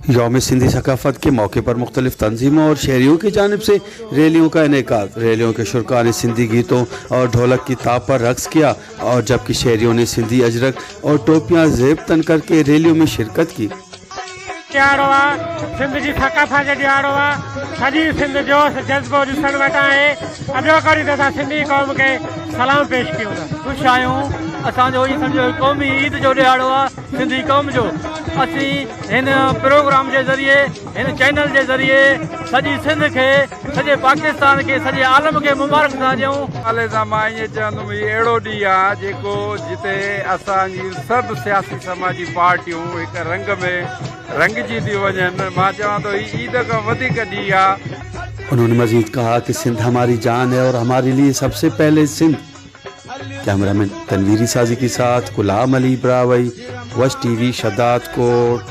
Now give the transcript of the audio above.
यौम सिंधी सकाफत के मौके पर मुख्तलिफ तंजीमों और शहरियों की जानिब से रैलियों का इनेकाद। रैलियों के शुरका ने सिंधी गीतों और ढोलक की ताप पर रक्स किया और जबकि शहरियों ने सिंधी अजरक और टोपियाँ जेब तन करके रैलियों में शिरकत की। ॾिहाड़ो आहे, सिंध जी सकाफ़त जो ॾिहाड़ो आहे। सॼी सिंध जोश जज़्बो ॾिसण वटां आहे। अॼोको ॾींहुं असां सिंधी क़ौम खे सलाम पेश कयूं था। ख़ुशि आहियूं, असांजो इहो सम्झो क़ौमी ईद जो ॾिहाड़ो आहे सिंधी क़ौम जो। असीं हिन प्रोग्राम जे ज़रिए, हिन चैनल जे ज़रिए सॼी सिंध खे, सॼे पाकिस्तान खे, सॼे आलम खे मुबारक था ॾियूं। حوالي سان مان ائين چوندم هي اهڙو ڏينهن آهي جيڪو جتي اسان جي سڀ سياسي سماجي پارٽيون هڪ رنگ ۾ رنگجي ٿيون وڃن مان چوان ٿو هي عيد کان وڌيڪ ڏينهن آهي. انهون مزيد ڪها ڪه سنڌ هماري جان هي اور هماري ليي سب سي پهلي سنڌ. ڪيمرا مين تنوير عيسازي ڪي ساٿ غلام علي براهوئي وش ٽي وي شهدادڪوٽ.